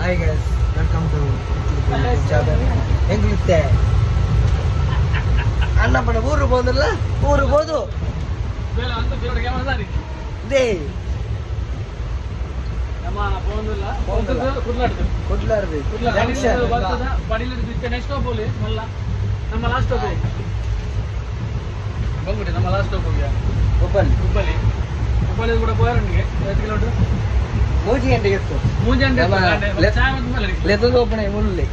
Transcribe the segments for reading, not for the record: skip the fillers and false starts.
Hi guys, welcome to ಎಂಗ್ಲಿತ್ತೆ ಅಣ್ಣಪ್ಪನ ಊರು ಬಂದಿಲ್ಲ ಊರು ಹೋದು ಮೂಜಿ ಗಂಟೆಗೆ ಇತ್ತು ಲೆತ್ತದ ಒಬ್ಬನೇ ಮುಳ್ಳಿ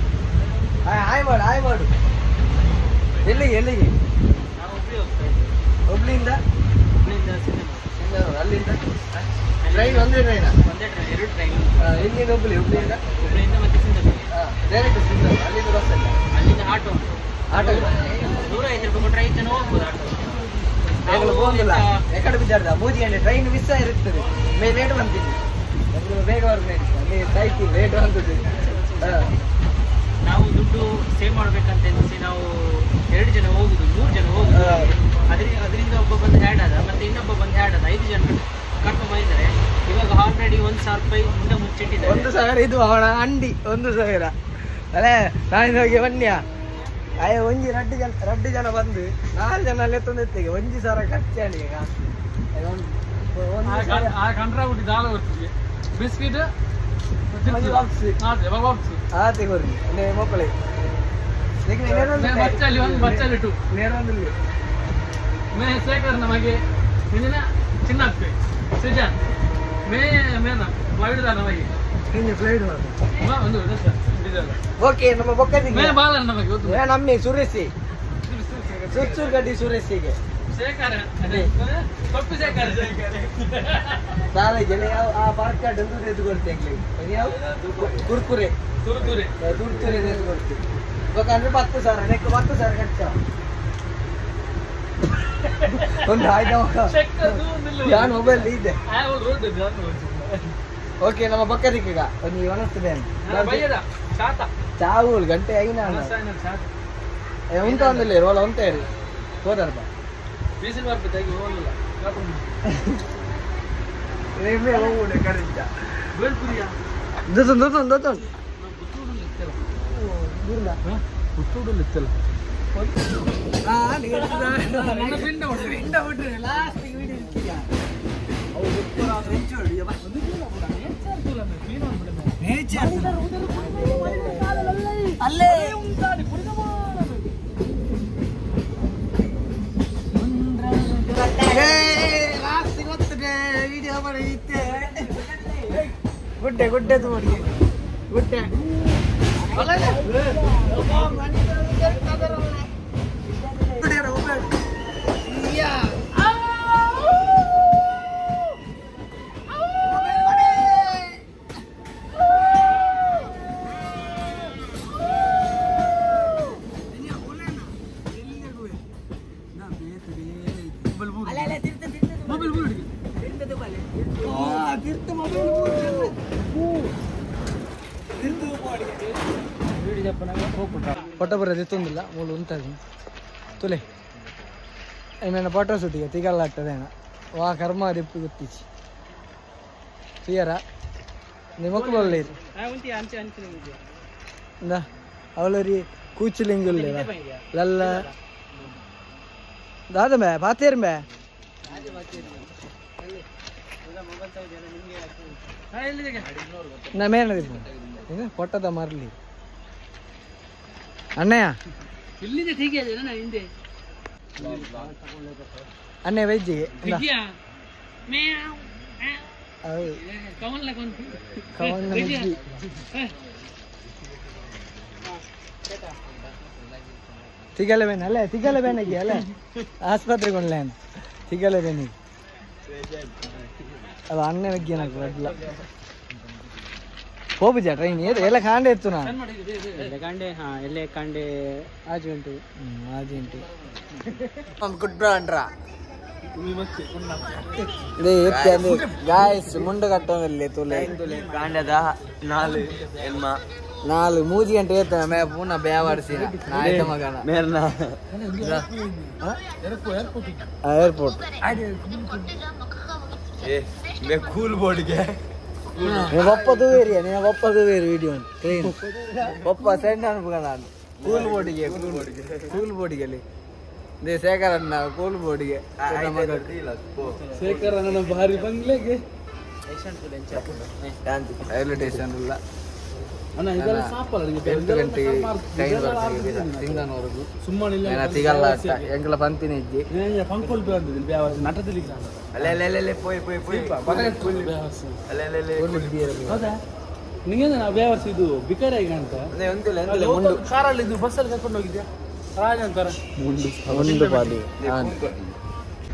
ಹಾಯ್ ಮಾಡು ಹಾಯ್ ಮಾಡು. ಎಲ್ಲಿಗೆ ಎಲ್ಲಿಗೆ? ಹುಬ್ಳಿಯಿಂದ ಅಲ್ಲಿಂದ ಟ್ರೈನ್ ಒಂದೇ ಟ್ರೈನ್ ಒಂದೇ ಟ್ರೈನ್ ಎರಡು ಟ್ರೈನ್. ಇಲ್ಲಿಂದ ಹುಬ್ಳಿ, ಹುಬ್ಳಿಯಿಂದ ಹುಬ್ಳಿಯಿಂದ ಮತ್ತೆ ಸಿಂಧನೂರು ಡೈರೆಕ್ಟ್ ಸಿಂಧನೂರು. ಅಲ್ಲಿಂದ ಬಸ್ ಅಲ್ಲ, ಅಲ್ಲಿಂದ ಆಟೋ ಆಟೋ 150 ರೂಪಾಯಿ ಕೊಟ್ಟರೆ 5 ಜನ ಹೋಗ್ಬೋದು ಆಟೋ. ಹೋಗಿಲ್ಲ ಎಕಡೆ ಬಿದ್ದಾರ್ದ ಮೂಜಿ ಗಂಟೆ ಟ್ರೈನ್ ಮಿಸ್ ಆಗಿರುತ್ತದೆ. ಮೇ ಲೇಟ್ ಬಂತೀನಿ ಬೇಗ ಬರ್ಬೇಕು ಅಲ್ಲಿ ಸೈಕಲ್ ಲೇಟ್ ಬಂದದ್ದು. ನಾವು ದುಡ್ಡು ಸೇವ್ ಮಾಡ್ಬೇಕಂತ ಎನಿಸಿ ನಾವು 2 ಜನ ಹೋಗುದು 3 ಜನ ಹೋಗುದು. ಅದರಿಂದ ಒಬ್ಬ ಬಂದು ಹ್ಯಾಡ್ ಆದ ಮತ್ತೆ ಇನ್ನೊಬ್ಬ ಬಂದು ಹ್ಯಾಡ್ ಆದ 5 ಜನ ಕರ್ಕೊಂಡು ಬಂದಿದ್ದಾರೆ. ಇವಾಗ ಆಲ್ರೆಡಿ 1000 ರೂಪಾಯಿ ಮುಂದೆ ಮುಚ್ಚಿಟ್ಟಿದ್ದಾರೆ. 1000 ಇದು ಅವನ ಅಂಡಿ 1000 ಅಲ್ಲೇ ನಾನು ಹೋಗಿ ಬನ್ನಿಯ ಅಯ್ಯ ಒಂಜಿ ರಡ್ಡು ಜನ ರಡ್ಡು ಜನ ಬಂದು 4 ಜನ ಅಲ್ಲೇ ತಂದಿತ್ತಿಗೆ 1000 ಖರ್ಚು ಈಗ. ಬಿಸ್ಕಿಟ್ ಆತೆ ಕೊರ್ರಿ ಮಕ್ಕಳೇ ಶೇಖರ್ ನಮಗೆ ಚಿನ್ನ ಸೃಜನ್ ಮೇ ಮೇನ ಫ್ಲೈಟ್ ನಮಗೆ ಓಕೆ ನಮ್ಮ ಬೊಕ್ಕದಿಗೆ ನಮಗೆ ನಮ್ಮಿ ಸುರೇಶಿ ಸುರ್ಚೂರ್ ಗಡ್ಡಿ ಸುರೇಶಿಗೆ ಶೇಖರ್ ಪಪ್ಪು ಶೇಖರ್ ದಾದಾಗೆ ಆ ಪಾರ್ಕ್ ಎದ್ದು ಕೊಡ್ತೇವೆ ಯಾವ ಕುರ್ಕುರೆ ತುರುತುರೆ ತುರ್ತುರೆ ಎದ್ದು ಕೊಡ್ತೀವಿ. ಅಂದ್ರೆ 10,000 ನೆಕ್ 10,000 ಖರ್ಚು ಒಂದು ಆಯ್ತು. ಯಾನ್ ಮೊಬೈಲ್ ಇದೆ. ಓಕೆ ನಮ್ಮ ಪಕ್ಕದಿಕ್ಕೆ ಈಗ ಒಂದು ಒಣಸ್ತದೆ ಚಾವು ಗಂಟೆ ಐನ ಉಂಟ ಒಂದಿಲ್ಲ ರೋಲ ಉಂಟ ಇರಿ ಹೋದರ್ಪ ಅಲ್ಲೇ ಗುಡ್ಡೆ ಗುಡ್ಡೆ ತೋಡಿ ಗುಡ್ಡೆ ಫೋಟೋ ಬರೋದು ಎತ್ತೊಂದಿಲ್ಲ ಮೂಲು ಉಂಟದು ತುಲೆ ಏನೇನು ಫೋಟೋ ಶೂಟಿಗೆ ತಿಗಲ್ಲ ಆಗ್ತದೆ ಏನ ವಾ ಕರ್ಮ ರಿಪ್ಪು ಗೊತ್ತಿಚ್ಚಿ ತುಯರ ನಿಮಕ್ಕೂ ಬರಲಿ ಇಂದ ಅವಳರಿ ಕೂಚಿಲಿಂಗುಲ್ಲ ಲಲ್ಲ ದಾದ ಮೇ ಪಾತೇರ್ ಮೇ ನಾ ಮೇನದಿಪ್ಪು ಫೋಟೋದ ಮರಲಿ ಅಣ್ಣಯ್ಯ ಇಲ್ಲಿದೆ ಹೀಗೆ ನನ್ನ ಹಿಂದೆ ಅಣ್ಣಯ್ಯ ವೆಜ್ಜಿಗೆ ತಿಗಲೆ ಬೇನ ಅಲ್ಲೇ ತಿಗಲೆ ಬೇನಗಿ ಅಲ್ಲೇ ಆಸ್ಪತ್ರೆಗೆ ಒಳ್ಳೆ ತಿಗಲೆ ಬೇನಿಗೆ ಅದು ಅಣ್ಣ ಬಗ್ಗೆ ಅಡ್ಲ ಹೋಗುಜ ಟ್ರೈನ್ ಎಲ್ಲ ಕಾಂಡೆ ಇತ್ತು ನಾನು ಕಾಂಡೆ ಹಾ ಎಲ್ಲೇ ಕಾಂಡೆ ಆಜು ಗಂಟೆ ಆಜು ಗಂಟೆ ಗುಡ್ ಬ್ರಾಂಡ್ರ ಗಾಯ್ಸ್ ಮುಂಡು ಕಟ್ಟೋದಿಲ್ಲ ತುಲೆ ಕಾಂಡದ 4 ಎನ್ಮ 4 3 ಗಂಟೆ ಏತ ಮೇ ಪೂನ ಬೇವಾಡಿಸಿ ನಾಯ್ತ ಮಗನ ಮೇರ್ನ ಏರ್ಪೋರ್ಟ್ ಏ ಮೇ ಕೂಲ್ ಬೋರ್ಡ್ಗೆ ಬೊಪ್ಪ ತೂವೇರಿಯ ನಿನ್ನ ಬೊಪ್ಪ ತೂವೇರಿ ವಿಡಿಯೋ ಟ್ರೈನ್ ಬೊಪ್ಪ ಸೆಂಡ್ ಅನ್ಪುಗ ನಾನು ಕೂಲ್ ಬೋರ್ಡಿಗೆ ಕೂಲ್ ಬೋರ್ಡಿಗೆ they ಶೇಖರಣ್ಣ ಕೂಲ್ ಬೋರ್ಡಿಗೆ ಶೇಖರಣ್ಣ ಭಾರಿ ಬಂಗ್ಲೆಗೆ ರೈಲ್ವೆ ಸ್ಟೇಷನ್ ಇಲ್ಲ 8 ಗಂಟೆ ಟ್ರೈನ್ ಸಿಂಗನವರೆಗೂ ಸುಮ್ಮನೆ ತಿಗಲ್ಲ ಎಂಕಲ ಪಂತಿನ ಇಜ್ಜಿ ನಟದಲ್ಲಿ ಹೌದಾ ನಿಂಗೆ ನಾವು ಬೇವರ್ಸ್ ಇದು ಬಿಕಾರಿ ಅಂತ ಕಾರಲ್ಲಿ ಇದು ಬಸ್ಸಲ್ಲಿ ಕರ್ಕೊಂಡು ಹೋಗಿದ್ಯಾ ರಾಜಂತರ ಮುಂಡು ಬಾಲಿ.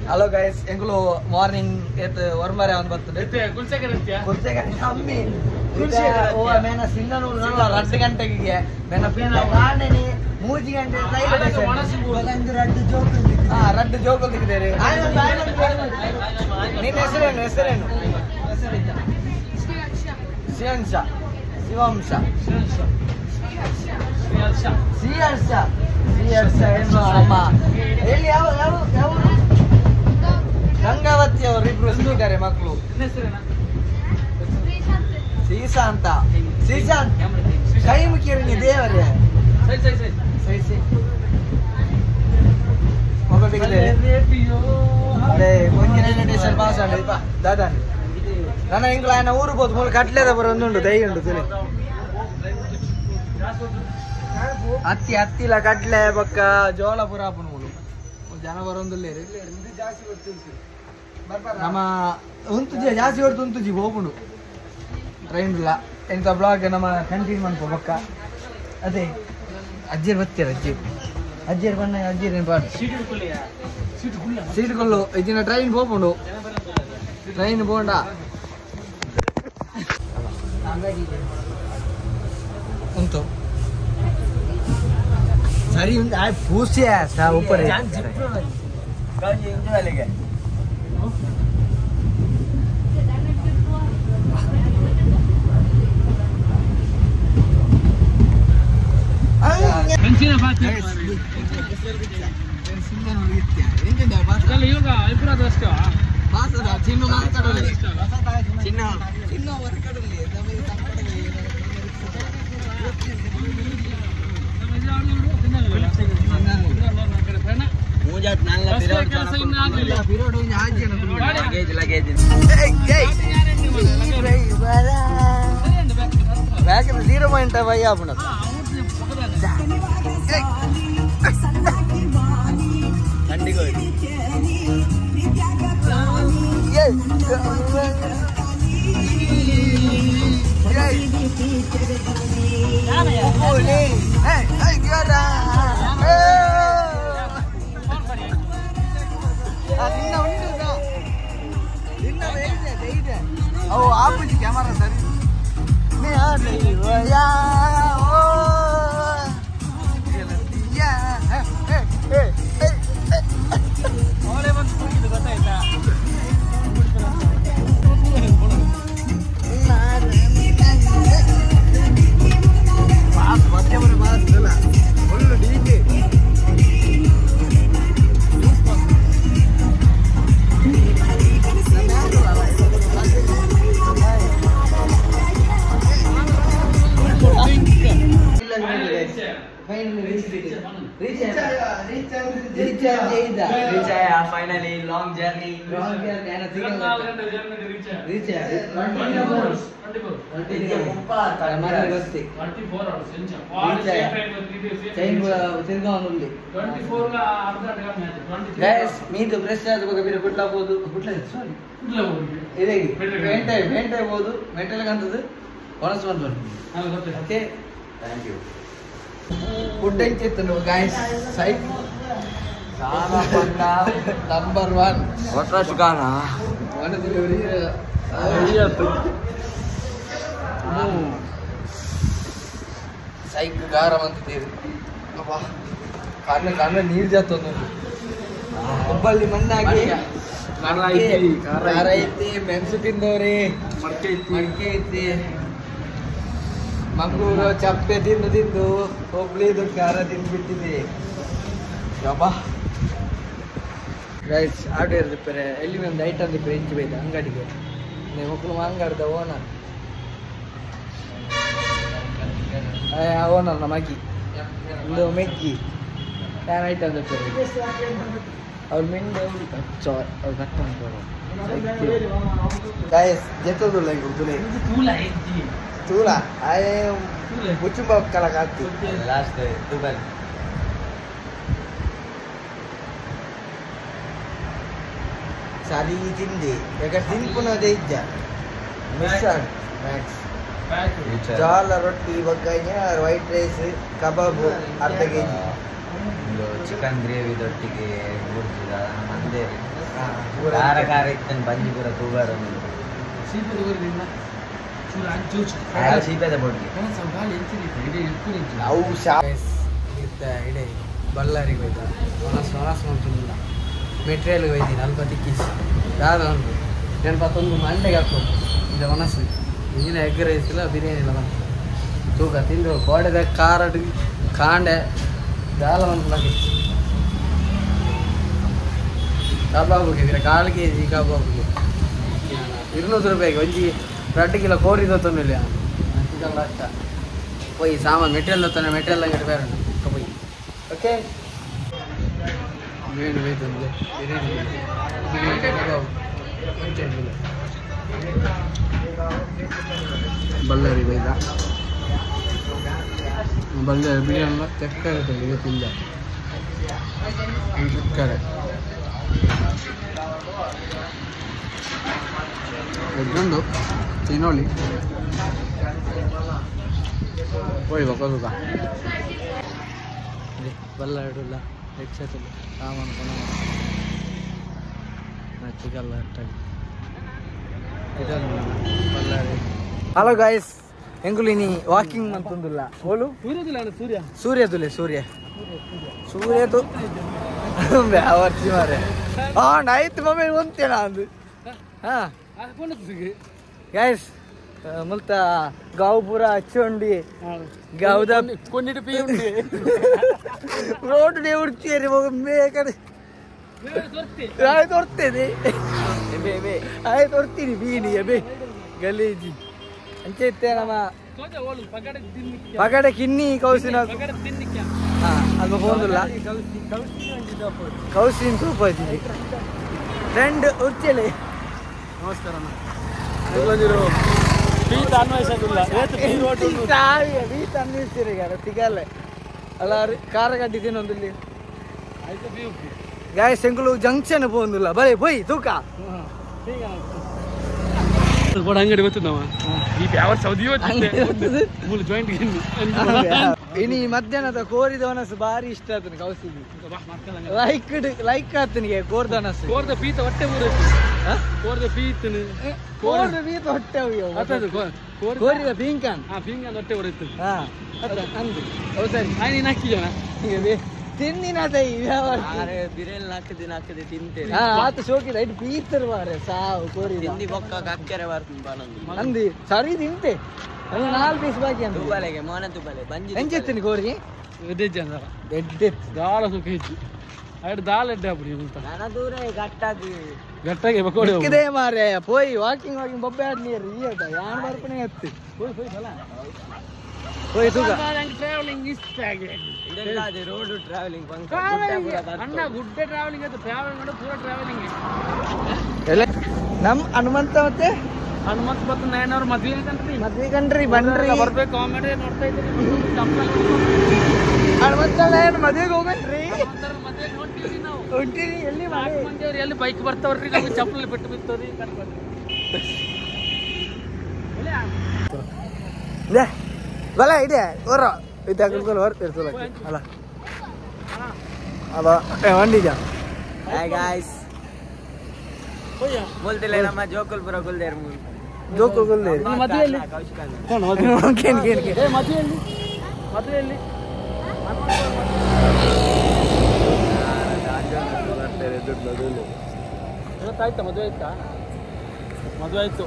ಹಲೋ ಗೈಸ್, ಎಂಕುಲು ಮಾರ್ನಿಂಗ್ ಏತ್ ಒರ್ಮರೆ ಅವನು ಬರ್ತದೆ ಅಮ್ಮಿ ಓ ಮೇನ ಸಿಂಗನೂರು ನಲ್ಲ 2 ಗಂಟೆಗೆ ಮೇನ ಕಾಣೆನಿ 3 ಗಂಟೆ ರಡ್ಡು ಜೋಕಲ್ ತಿಕ್ಕಿದ್ದಾರೆ. ನಿನ್ನ ಹೆಸರೇನು? ಹೆಸರೇನು? ಶಿವಂಶ. ಶಿವಂಶ ಶ್ರೀಹರ್ಷ. ಶ್ರೀಹರ್ಷ ಏನು ಅಮ್ಮ ಎಲ್ಲಿ ಯಾವ ಯಾವ ಯಾವ ಗಂಗಾವತಿ ಅವರು ಇಬ್ರು ಸಿಕ್ಕಿದ್ದಾರೆ ಮಕ್ಕಳು. ಶ್ರೀಶಾಂತ. ಶ್ರೀಶಾಂತ್ ಕೈ ಮುಗಿಯರಿ ದೇವರೇ. ಸೈ ಸೈ ಮಗಳು ತೆಗೆದರೆ ಒಂಜಿ ರೈಲ್ವೆ ಸ್ಟೇಷನ್ ಪಾಸ್ ಆಂಡ್ ದಾದಾ ನನ್ನ ಇಂಗ್ಲ ಆಯನ ಊರು ಬೋದು ಮೂಲ ಕಟ್ಲೆದ ಬರ ಒಂದುಂಡು ದೈ ಉಂಡು ತುಲೆ ಅತ್ತಿ ಅತ್ತಿಲ ಕಟ್ಲೆ ಬೊಕ್ಕ ಜೋಳ ಪುರ ಆಪುಂಡು ಮೂಲು ಜನ ಬರೊಂದುಲ್ಲೇರು ನಮ್ಮ ಉಂತುಜಿ ಜಾಸ್ತಿ ಹೊರ್ತು ಉಂತುಜಿ ಹೋಪುಂಡು ಟ್ರೈನ್ ಇಲ್ಲ ಎಂತ ಬ್ಲಾಗ್ ನಮ್ಮ ಕಂಟಿನ್ಯೂ ಮನ್ಪು ಬೊಕ್ಕ ಅದೇ ಅಜ್ಜಿಯರ್ ಬತ್ತೀರ ಅಜ್ಜಿ ಅಜ್ಜಿಯರ್ ಬಣ್ಣ ಅಜ್ಜಿಯರ್ ಏನು ಪಾಡು ಸೀಟ್ ಕೊಲ್ಲು ಇದಿನ ಟ್ರೈನ್ ಪೋಪುಂಡು ಟ್ರೈನ್ ಪೋಂಡ ಉಂಟು ಸರಿ ಉಂಟು ಆ ಪೂಸೆ ಸಾ ಉಪ್ಪರೆ ಬ್ಯಾಕ್ 0.5 ಆಪುಂಡು. ಕ್ಯಾಮರಾ ಸರಿ Finally, long journey. Long journey. Reach. 24 hours. 24 hours. Guys, meet brush ಆದ ಬಗ್ಗೆ ಬೇರೆ ಗುಡ್ಲ ಹೋದು ಗುಡ್ಲ ಸಾರಿ ಇದೇ ಮೆಂಟೈ ಮೆಂಟೈ ಹೋದು ಮೆಂಟಲ್ ಅಂತದ್ದು ಒಣಸ್ ಬಂದು okay thank you food ಎಂಚಿತ್ತು guys site number 1 ಒಟ್ರಾಶ್ ಗಾನ ಸೈಕ್ ಗಾರ ಅಂತಿದ್ದೀರಿ ಅಬ್ಬಾ ಕಣ್ಣು ಕಣ್ಣು ನೀರು ಜಾತೊಂದು ಒಬ್ಬಲ್ಲಿ ಮಣ್ಣಾಗಿ ಖಾರ ಐತಿ ಮೆಣಸು ತಿಂದವ್ರಿ ಮಡಕೆ ಐತಿ ಮಂಗಳೂರು ಚಪ್ಪೆ ತಿಂದು ತಿಂದು ಹುಬ್ಳಿದು ಖಾರ ತಿಂದ್ಬಿಟ್ಟಿದೆ ಯಬ್ಬಾ ಗೈಸ್ ಆರ್ಡರ್ ದಿಪ್ಪರೆ ಎಲ್ಲಿ ಒಂದು ಐಟಮ್ ದಿಪ್ಪರೆ ಇಂಚು ಬೈದ ಅಂಗಡಿಗೆ ನೀವು ಮಕ್ಕಳು ಅಂಗಡಿದ ಓನರ್ ಓನರ್ ಮಗಿ ಒಂದು ಮೆಗ್ಗಿ ಯಾರು ಐಟಮ್ ಅವ್ರು ಮೆಂಡೆ ಅವ್ರು ಕಟ್ ಮಾಡ್ತಾರೆ. ಗಾಯಸ್ ಜೆತ್ತದುಲ್ಲ ತುಲೆ ತೂಲ ಆಯೆ ಬುಚ್ಚುಂಬ ಕಲಕಾತು ಲಾಸ್ಟ್ ದುಬೈ ಸರಿ ತಿಂದೆ ಯಾಕಂದ್ರೆ ತಿನ್ಪುನದೇ ಇದ್ದ ಮಿಸ್ ಮ್ಯಾಕ್ಸ್ ಜಾಲ ರೊಟ್ಟಿ ಬಗ್ಗಾಯ ವೈಟ್ ರೈಸ್ ಕಬಾಬ್ ಅರ್ಧ ಕೆಜಿ ಚಿಕನ್ ಗ್ರೇವಿ ದೊಟ್ಟಿಗೆ ಬುರ್ಜಿದ ಮಂದೆ ಖಾರ ಖಾರ ಇತ್ತನ್ ಬಂಜಿ ಪೂರ ತೂಗಾರ ಸೀಪೆದ ಬೊಡ್ಗೆ ಅವು ಇಡೆ ಬಳ್ಳಾರಿಗೆ ಹೋಯ್ತ ಒಣಸ್ ಒಣಸ್ ಮಾಡ್ತಿಲ್ಲ ಮೆಟೀರಿಯಲ್ಗೆ ಹೋಯ್ತೀನಿ ಅಲ್ಪ ತಿಕ್ಕಿಸಿ ದಾದ ಉಂಟು ನೆನಪತ್ತೊಂದು ಮಂಡೆಗೆ ಹಾಕು ಇದು ಒಣಸು ಇಂಜಿನ ಎಗ್ ರೈಸ್ ಇಲ್ಲ ಬಿರಿಯಾನಿ ಇಲ್ಲ ಬಂತು ತೂಕ ತಿಂದು ಕೋಡೆದ ಖಾರ ಕಾಂಡೆ ದಾಲ ಒಂದು ಕಬಾಬುಗೆ ಕಾಲು ಕೆ ಜಿ ಕಬಾಬುಗೆ 200 ರೂಪಾಯಿಗೆ ಒಂಜಿ 2 ಕಿಲೋ ಕೋರಿ ತೊಂದಿಲ್ಲ ಇದೆಲ್ಲ ಅಷ್ಟ ಪೋಯಿ ಸಾಮಾನು ಮೆಟೀರಿಯಲ್ ತೊಂದರೆ ಮೆಟೀರಿಯಲ್ ಅಂಗಡಿ ಬೇರೆ ಪೋಯಿ ಓಕೆ ಏನು ಬೇಕು ಬಿರಿಯಾನಿ ಕಬಾಬ್ ಬಳ್ಳಾರಿ ಬೈದ ಬಳ್ಳಾರಿ ಬಿರಿಯಾನಿ ಚಕ್ಕರೆ ತಿಂದ ಚಕ್ಕರೆ ಎಗ್ಗುಂಡು ತಿನ್ನೋಳಿ ಹೋಯ್ ಬಕ್ಕೋದ ಬಲ್ಲಾಡುಲ್ಲ ರಿಕ್ಷಾದಲ್ಲಿ ಸಾಮಾನು ಕೊನ ಚಿಕಲ್ಲ ಬಳ್ಳಾರಿ. ಹಲೋ ಗಾಯ್ಸ್, ಎಂಗುಲಿನಿ ವಾಕಿಂಗ್ ಮಂತೊಂದುಲ್ಲ ಓಲು ಸೂರ್ಯ ಸೂರ್ಯ ತುಲೆ ಸೂರ್ಯ ಸೂರ್ಯ ತು ಅವರ್ಚಿ ಮಾರೆ ಹಾಂ ಆಯ್ತು ಮಮ್ಮಿ ಒಂತೇನ ಅಂದು ಹಾಂ ಗಾಯ್ಸ್ ಮುಲ್ತ ಗಾವು ಪೂರ ಅಚ್ಚೊಂಡಿ ಗಾವುದ ರೋಡ್ ಉಡ್ತೀರಿ ಬೇಕಡೆ ಆಯ್ತು ಹೊರ್ತೇನೆ ಆಯ್ತು ಹೊರ್ತೀನಿ ಬೀನಿ ಅಬೆ ಗಲೀಜಿ ಅಂಚೆ ನಮ್ಮ ಪಗಡೆ ಕಿನ್ನಿ ಕೌಸಿನ ಅದು ಹೋಗುದಿಲ್ಲ ಕೌಸಿನ ತೂಪಾಜಿ ಫ್ರೆಂಡ್ ಉರ್ಚಲೆ. ನಮಸ್ಕಾರ. ತಿಗಲ್ಲ ಅಲ್ಲ ಕಾರ ಗಡ್ಡಿ ತಿನ್ನೊಂದಿಲ್ಲಿ ಗಾಯಸ್ ಎಂಕುಲು ಜಂಕ್ಷನ್ ಪೋಂದಿಲ್ಲ ಬರೇ ಪೋಯ್ ತೂಕ ಅಂಗಡಿ ಗೊತ್ತಿದ್ದವ ಇನಿ ಮಧ್ಯಾಹ್ನದ ಕೋರಿದವನಸು ಭಾರಿ ಇಷ್ಟ ಆತನ ಕೌಸಿಗೆ ಲೈಕ್ ಲೈಕ್ ಆತನಿಗೆ ಕೋರ್ದವನಸು ಕೋರ್ದ ಪೀತ ಹೊಟ್ಟೆ ಕೋರ್ದ ಪೀತನು ಕೋರ್ದ ಪೀತ ಹೊಟ್ಟೆ ಕೋರಿದ ಪೀಂಕಾನ್ ಪೀಂಕಾನ್ ಹೊಟ್ಟೆ ಉರಿತು ಅಂದು ಸರಿ ನೀನು ಹಾಕಿಜನ ತಿನ್ನಿನ ತೈ ಬಿರಿಯಾನಿ ಹಾಕದೆ ಹಾಕದೆ ತಿಂತೇನೆ ಆತ ಶೋಕಿದ ಇಟ್ಟು ಪೀತರು ಮಾರೆ ಸಾವು ಕೋರಿ ತಿಂದಿ ಬೊಕ್ಕ ಕಕ್ಕೆರೆ ಬರ್ತದೆ ಅಂದಿ ಸರಿ ತಿಂತೆ ಅದು 4 ಪೀಸ್ ಬಾಕಿ ಅಂತ ತುಬಲೆಗೆ ಮೋನ ತುಬಲೆ ಬಂಜಿ ಎಂಚೆತ್ತಿನಿ ಕೋರಿ ಎಡ್ಡೆತ್ತು ದಾಳ ಸುಖ ಹೆಚ್ಚು ಅಡ್ ದಾಳ ಎಡ್ಡೆ ಅಪ್ಪಡಿ ಅಂತ ನನ್ನ ದೂರ ಗಟ್ಟಾಗಿ ಗಟ್ಟಾಗಿ ಬಕೋಡಿ ಇದೇ ಮಾರೆ ಪೋಯ್ ವಾಕಿಂಗ್ ವಾಕಿಂಗ್ ಬೊಬ್ಬೆ ಆಡ್ಲಿ ಈ ಆಟ ಯಾನ್ ಬರ್ಪಣೆ ಎತ್ತಿ ಪೋಯ್ ಪೋಯ್ ಬಲ ಪೋಯ್ ತೂಕ ಟ್ರಾವೆಲಿಂಗ್ ಇಷ್ಟ ಆಗಿ ಇದೆಲ್ಲ ಅದೇ ರೋಡ್ ಟ್ರಾವೆಲಿಂಗ್ ಬಂಕ ಅಣ್ಣ ಗುಡ್ಡೆ ಟ್ರಾವೆಲಿಂಗ್ ಅದು ಟ್ರಾವೆಲಿಂಗ್ ಮಾಡು ಪೂರ ಟ್ರಾವೆಲಿಂಗ್ ಎಲ್ಲ ನಮ್ಮ ಹನುಮಂತ ಮತ್ತೆ ಹನುಮಂತ ಮತ್ತು ನಯನ ಅವ್ರ ಮದುವೆ ಕಂಡ್ರಿ ಮದುವೆ ಕಂಡ್ರಿ ಬನ್ರಿ ಬರ್ಬೇಕು ಕಾಮಿಡಿ ನೋಡ್ತಾ ಇದ್ದೀರಿ ಹನುಮಂತ ನಯನ ಮದುವೆಗೆ ಹೋಗನ್ರಿ ಮದುವೆ ನೋಡ್ತೀವಿ ನಾವು ಹೊಂಟೀರಿ ಎಲ್ಲಿ ನಾಲ್ಕು ಮಂದಿ ಅವ್ರು ಎಲ್ಲಿ ಬೈಕ್ ಬರ್ತಾವ್ರಿ ನಮಗೆ ಚಪ್ಪಲಿ ಬಿಟ್ಟು ಬಿತ್ತವ್ರಿ ಬಲ ಇದೆ ಹೊರ ಇದು ಹೊರ ಅಲ್ಲ ಅಲ್ಲ ವಂಡಿಜ ಹಾಯ್ ಗಾಯ್ಸ್ बोलते ನಮ್ಮ ಜೋಕುಲ್ಪುರ ಗುಲ್ದೇರ್ ಜೋಕುಲ್ ಗುಲ್ದೇರ್ ಮದುವೆಯಲ್ಲಿ ಕೇನ್ ಕೇನ್ ಕೇನ್ ಮದುವೆಯಲ್ಲಿ ಮದುವೆಯಲ್ಲಿ ಇವತ್ತಾಯ್ತಾ ಮದುವೆ ಆಯ್ತಾ ಮದುವೆ ಆಯ್ತು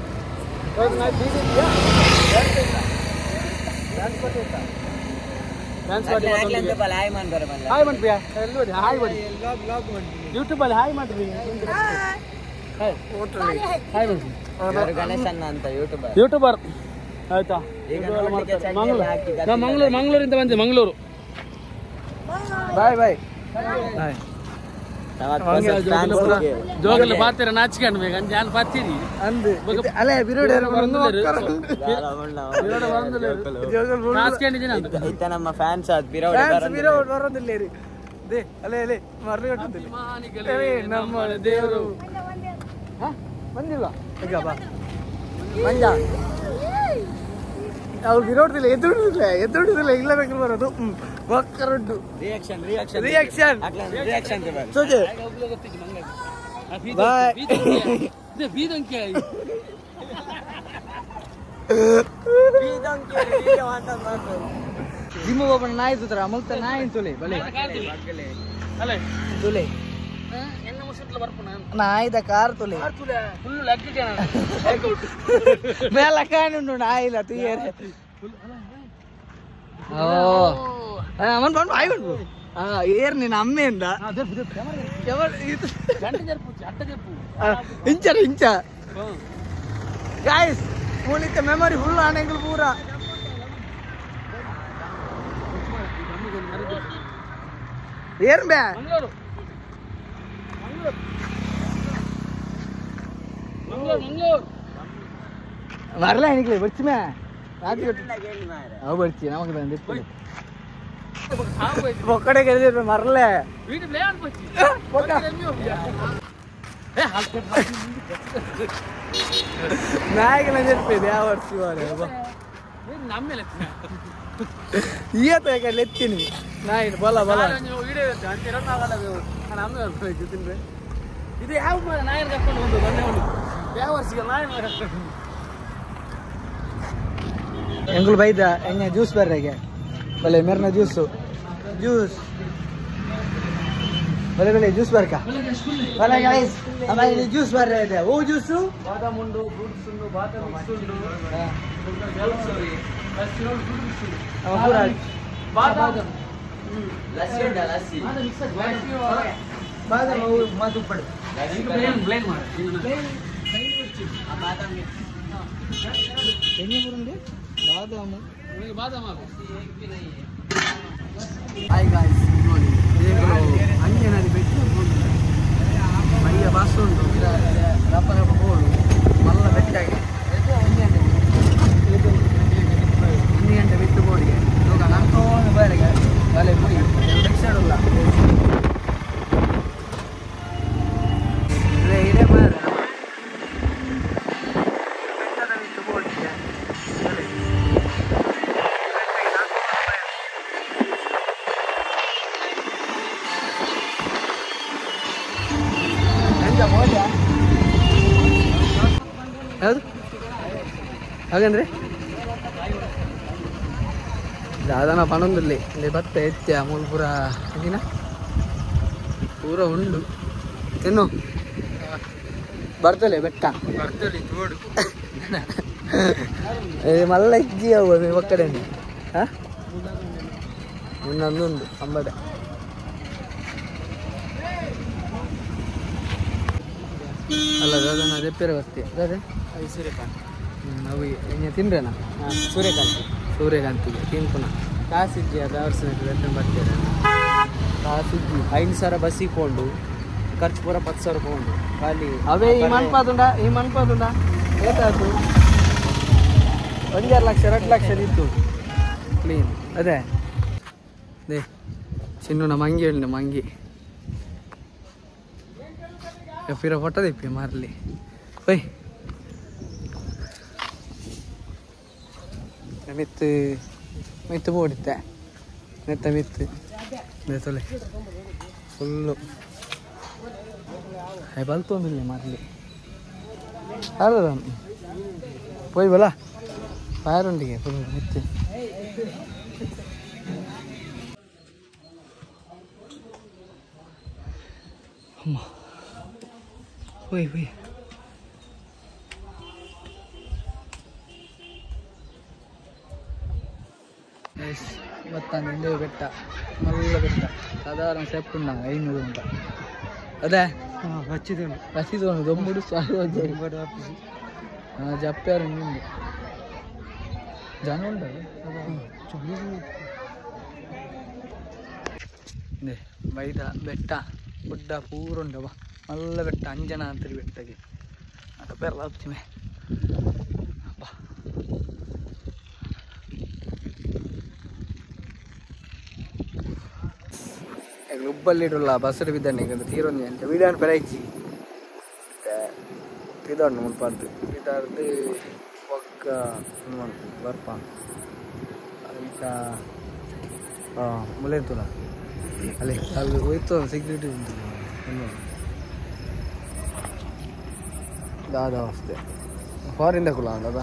ಹಾಯ್ ಮಾಡ್ಬಿಯಾ ಎಲ್ಲಿ ಹಾಯ್ ಮಾಡಿ ಯೂಟ್ಯೂಬಲ್ಲಿ ಹಾಯ್ ಮಾಡ್ರಿ ಹಾಯ್ ಮಾಡ್ರಿ ಗಣೇಶಣ್ಣ ಅಂತ ಯೂಟ್ಯೂಬರ್ ಯೂಟ್ಯೂಬರ್ ಆಯ್ತಾ ಮಂಗಳೂರು ಮಂಗಳೂರಿಂದ ಬಂದೆ ಮಂಗಳೂರು. Bye bye bye. ಜೋಗಲ್ಲ ಪಾತಿರ ನಾಚಿಕೊಂಡು ಬೇಗ ಜಾನ್ ಪಾತಿರಿ ಅಂದು ಅಲೆ ಬಿರೋಡೆ ಇತ್ತ ನಮ್ಮ ಫ್ಯಾನ್ಸ್ ಅದು ಬಿರೋಡೆ ಬಿರೋಡ್ ಬರೋದಿಲ್ಲ ರೀ. They ಅಲೆ ಅಲೆ ಮರಳಿ ಕಟ್ಟುದಿಲ್ಲ ನಮ್ಮ ದೇವರು ಬಂದಿಲ್ಲ ಈಗ ಬಾ ಮಂಜ. ಅವ್ರು ಬಿರೋಡ್ದಿಲ್ಲ ಎದುರುದಿಲ್ಲ ಎದುರುದಿಲ್ಲ ಇಲ್ಲ ಬೇಕು ಬರೋದು ಒಕ್ಕರೊಡ್ಡು. ರಿಯಾಕ್ಷನ್ ರಿಯಾಕ್ಷನ್ ರಿಯಾಕ್ಷನ್ ರಿಯಾಕ್ಷನ್ ಸೋಜೆ ಬಾಯ್. ಜಿಮ್ಮು ಒಬ್ಬನ ನಾಯಿ ತುತ್ರ ಮುಲ್ತ ನಾಯಿ ತುಲೆ ಬಲೆ ತುಲೆ ನಾಯಿದ ಕಾರ್ ತುಲೆ ಮೇಲ ಕಾಣುಂಡು ನಾಯಿಲ್ಲ ತುಯ್ಯರೆ. ಓ ಅವನ್ ಬಂದು ಬಾಯ್ ಬಂದು ಏರ್ ನಿನ್ನ ಅಮ್ಮೆಯಿಂದ ಇಂಚ ಇಂಚ ಗಾಯ್ಸ್ ಮೂಲಿತ ಮೆಮೊರಿ ಫುಲ್ ಆನೆಗಳು ಪೂರ. ಏರ್ ಬೇ வரல எனக்கு ಬರ್ಚಿಮೆ ರಾತ್ರಿ ಅವು ಬರ್ಚಿ ನಮಗೆ ಬಂದಿತ್ತು ಒಕ್ಕಡೆ ಗೆದ್ದಿದ್ರು ಮರಲೆ ನಾಯಿಗೆ ನೆನಪಿದೆ ಯಾವ ವರ್ಷ ಈತ ಎತ್ತೀನಿ ನಾಯಿ ಬಲ ಬಲ ಇದು ಯಾವ ನಾಯಿ ಕರ್ಕೊಂಡು ಬಂದು ಬಂದೆ ಯಾವ ವರ್ಷಕ್ಕೆ ನಾಯಿ ಕರ್ಕೊಂಡು ಎಂಗುಲು ಬೈದ ಎಂಗೆ ಜ್ಯೂಸ್ ಬರ್ರೆಗೆ ಬಲೆ ಮೆರ್ನ ಜ್ಯೂಸು ಜ್ಯೂಸ್ ಬಲೆ ಬಲೆ ಜ್ಯೂಸ್ ಬರ್ಕ ಬಲೆ ಗೈಸ್ ಅಮ್ಮ ಇಲ್ಲಿ ಜ್ಯೂಸ್ ಬರ್ರೆ ಇದೆ. ಓ ಜ್ಯೂಸು ಬಾದಾಮ್ ಉಂಡು ಫ್ರೂಟ್ಸ್ ಉಂಡು ಬಾದಾಮ್ ಮಿಕ್ಸ್ ಉಂಡು ಬಾದಾಮ್ ಲಸ್ಸಿ ಉಂಟಾ ಲಸ್ಸಿ ಬಾದಾಮ್ ಮದುಪ್ಪಡು ಬ್ಲೇನ್ ಮಾಡಿ ಬಾದಾಮು ಬಾದಾಮ್. ಹಾಯ್ ಗಾಯ್ಸ್, ನೋಡಿ ಅಂಜನಲ್ಲಿ ಬೆಟ್ಟ ಮೈಯ ಬಸ್ ಉಂಟು ರಪ್ಪ ರಪ್ಪ ಬೋಡು ಮಲ್ಲ ಬೆಟ್ಟಾಗಿ 1 ಗಂಟೆ ಬಿಟ್ಟು ಬೋಡಿಗೆ ಇವಾಗ ನನ್ಕೊಂಡು ಬೇರೆಗೆ ಬಲೆ ಪುಡಿ ರಿಕ್ಷಾಡುಲ್ಲ ಇದೇ ಮಾರ ಬೆಟ್ಟದ ಬಿಟ್ಟು ಬೋಡಿಗೆ ಯಾವುದು ಹಾಗಂದ್ರೆ ದಾದನ ಪಣೊಂದುಲ್ಲೆ ಇಲ್ಲಿ ಬತ್ತ ಎತ್ಯ ಮೂಲು ಪೂರ ಅಂಚಿನ ಪೂರ ಉಂಡು ತಿನ್ನು ಬರ್ತಲೆ ಬೆಟ್ಟ ಮಲ್ಲ ಇಜ್ಜಿ ಅವು ಒಕ್ಕಡೆ ಹಾಂ ಇನ್ನೊಂದುಂಡು ಅಂಬಡೆ. ಅಲ್ಲ ದಾದನ ರೆಪ್ಪೇರೆ ಬರ್ತೀಯ ದಾದೆ ಸೂರ್ಯಕಾಂತಿ ಅವು ಇನ್ನು ತಿನ್ರೇನಾ? ಸೂರ್ಯಕಾಂತಿ ಸೂರ್ಯಕಾಂತಿಗೆ ತಿನ್ಪುನ ಕಾಸಿಜ್ಜಿ ಅದು ಅವ್ರ ಬರ್ತೀರ ಕಾಸಿಜ್ಜಿ 5,000 ಬಸ್ಸಿಗೆ ಪೋಂಡು ಖರ್ಚು ಪೂರ 10,000 ಪೋಂಡು ಖಾಲಿ. ಅವೇ ಈ ಮನ್ಪಾದುಂಡ ಈ ಮನ್ಪಾದುಂಡ ಏತಾಯ್ತು 1.5 ಲಕ್ಷ 2 ಲಕ್ಷ ಇತ್ತು ಕ್ಲೀನ್. ಅದೇ they ಚಿನ್ನು ಮಂಗಿ ಹೇಳಿ ಮಂಗಿ ಪಿರ ಫೋಟೋ ದಿಪ್ಪಿ ಮಾರ್ಲಿ ಓಯ್ ಮಿತ್ತು ಮಿತ್ತು ಬೋಡಿತ್ತೆ ನೆತ್ತ ಮಿತ್ತು ತೊಲೆ ಫುಲ್ಲು ಬಲ್ತೊಂದಿಲ್ಲ ಮಾರ್ಲಿ ಅರ್ಧ ಪೋಯ್ ಬಲ ಫೈರ್ ಉಂಡಿಗೆ ಫುಲ್ ಮಿತ್ತು. ಅಮ್ಮ ಹೋಯ್ ಹೋಯ್ ಮತ್ತೊಂದು ಬೆಟ್ಟ ಮಲ್ಲ ಬೆಟ್ಟ ಸಾಧಾರಣ ಸೆಪ್ಪುಂಡ 500 ಉಂಟ ಅದೇ ಬಚ್ಚಿದ ದೊಂಬುಡು ಜಪ್ಪ್ಯಾರು ಉಂಡು. ಜನ ಉಂಟು ಬೈದ ಬೆಟ್ಟ ಗುಡ್ಡ ಪೂರ ಉಂಡು ಬಾ ಮಲ್ಲ ಬೆಟ್ಟ ಅಂಜನಾದ್ರಿ ಬೆಟ್ಟಗೆ ಅಟ ಪೆರ್ಲ ಅಪ್ಚಿಮೆ ಬಾ ಉಬ್ಬಲ್ಲಿಡುಲ್ಲ ಬಸ್ಸು ಬಿದ್ದಾನೆ ಈಗ ತೀರೊಂದು ಅಂತ ವೀಡಿಯೋ ಪೆರೈಚಿ ಪಿದಾಡ್ನು ಮುಲ್ಪಾರ್ದು ಪಿದಾರ್ದು ಬೊಕ್ಕ ಬರ್ಪ ಅಂಚ ಮುಲೇಂತುಲ ಅಲ್ಲಿ ಅಲ್ಲಿ ಹೋಯ್ತು ಸೆಕ್ಯೂರಿಟಿ ಉಂಟು ದಾದ ಅವಸ್ಥೆ ಫಾರಿನ್ ಕುಲ ಅದ.